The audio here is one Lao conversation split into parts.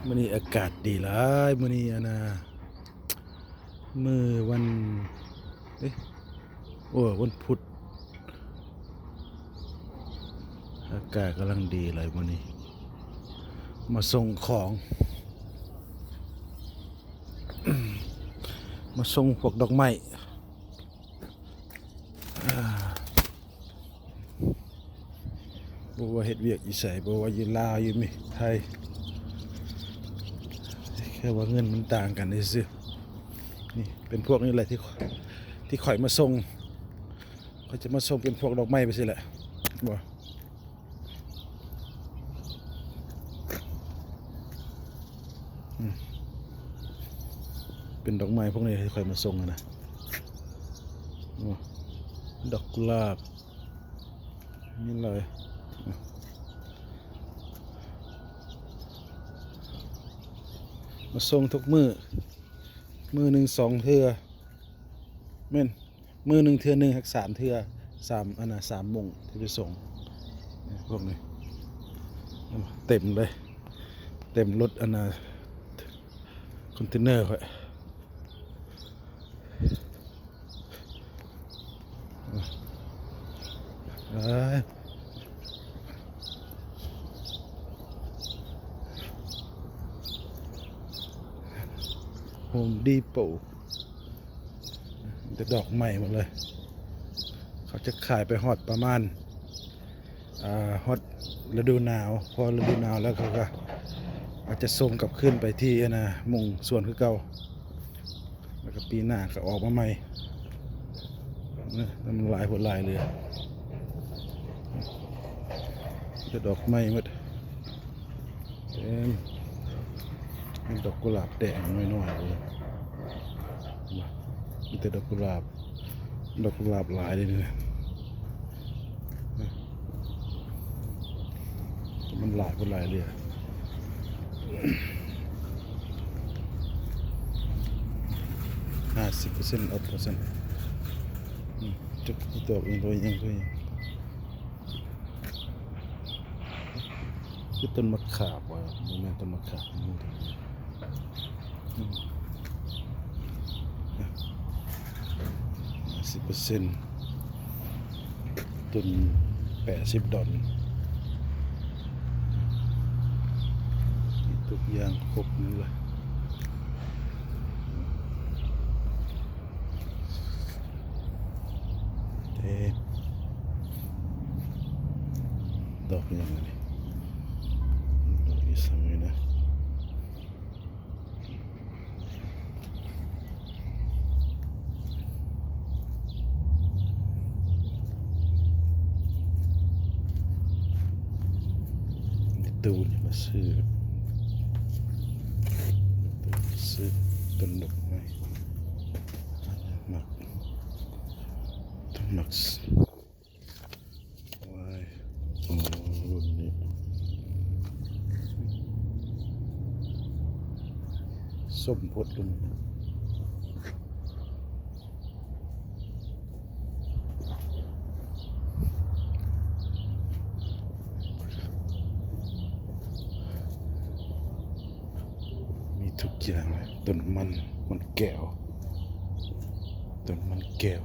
ມື້ນີ້ອາກາດດີຫຼາຍ ມື້ນີ້ອັນນ່າ ມື້ວັນ ເອີ ໂອ້ ວັນພຸດ ອາກາດກຳລັງດີຫຼາຍມື້ນີ້ ມາສົ່ງຂອງ ມາສົ່ງພວກດອກໄມ້. ບໍ່ວ່າເຮັດວຽກຢູ່ໃສ ບໍ່ວ່າຢູ່ລາວ ຢູ່ເມ ໄທ ແຄ່ວ່າເງິນມັນຕ່າງກັນຊື່ໆ. ນີ້ເປັນພວກນີ້ແຫຼະທີ່ ທີ່ຂ້ອຍມາສົ່ງ ຂ້ອຍຈະມາສົ່ງເປັນພວກດອກໄມ້ໄປຊີ້ແຫຼະ ບໍ່ ອືມ ເປັນດອກໄມ້ພວກນີ້ທີ່ຂ້ອຍມາສົ່ງຫັ້ນນະ ອືມ ດອກກຸຫຼາບ ມີຫຼາຍ ມາສົ່ງທຸກມື້ ມື້ໜຶ່ງສອງເທື່ອ ແມ່ນ ມື້ໜຶ່ງເທື່ອໜຶ່ງ ຮັກສາມເທື່ອ ສາມ ອັນນ່າ ສາມໂມງທີ່ໄປສົ່ງ ພວກນີ້ເຕັມເລີຍ ເຕັມລົດ ອັນນ່າ ຄອນເທນເນີຂ້ອຍ ເອີ ໂຮມດີໂປ ມີແຕ່ດອກໄມ້ໝົດເລີຍ ເຂົາຈະຂາຍໄປຮອດປະມານ ອ່າ ຮອດລະດູໜາວ ພໍລະດູໜາວແລ້ວເຂົາກະອາດຈະສົ່ງກັບຄືນໄປທີ່ ອັນນ່າ ໝ່ອງສວນຄືເກົ່າ ແລ້ວກະປີໜ້າກະອອກມາໃໝ່ ເອີ ມັນຫຼາຍໂພດຫຼາຍເຫຼືອ ມີແຕ່ດອກໄມ້ໝົດ ເຕັມ ມີດອກກຸຫຼາບແດງນ້ອຍໆເລີຍ ມີແຕ່ດອກກຸຫຼາບ ດອກກຸຫຼາບຫຼາຍເດ້ນີ້ ມັນຫຼາຍ ມັນຫຼາຍເລີຍ ຫ້າສິບເປີເຊັນ ອອບເປີເຊັນ ອືມ ຈັກອີ່ດອກອີ່ຫຍັງ ອີ່ຫຍັງ ອີ່ຫຍັງ ຄືຕົ້ນໝາກຂາບຫວາ? ບໍ່ແມ່ນຕົ້ນໝາກຂາບ ມັນຕົ້ນ ອືມ ຫ້າສິບເປີເຊັນ ຕົ້ນແປດສິບດອນ ມີທຸກຢ່າງຄົບໝົດເລີຍ. ເອີ ດອກອີ່ຫຍັງອັນນີ້? ດອກອີ່ຫຍັງນີ້ນະ? ຕູ້ນີ້ມາຊື້ ຊື້ຕົ້ນດອກໄມ້ ມັກ ຕ້ອງມັກ ວ້າຍ ອໍ ລຸ້ນນີ້ ສົ້ມໂພດລຸ້ນນີ້. ມີທຸກຢ່າງເລີຍ ຕົ້ນມັນ ມັນແກ້ວ ຕົ້ນມັນແກ້ວ.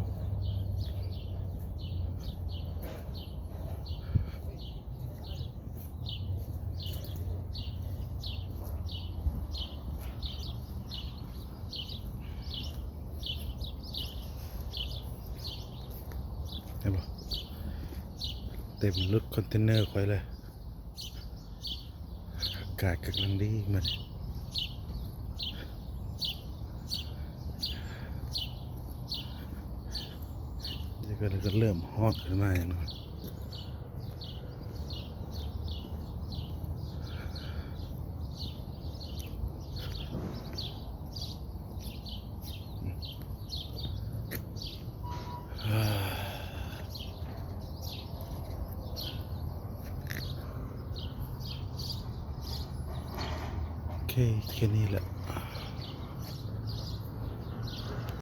ເຫັນບໍ່? ເຕັມລົດຄອນເທນເນີຂ້ອຍເລີຍ. ອາກາດກຳລັງດີມື້ນີ້ ແລ້ວກໍ ແລ້ວກໍເລີ່ມຮ້ອນຂຶ້ນມາແນ່ນອນ. ໂອເຄ ແຄ່ນີ້ແຫຼະ.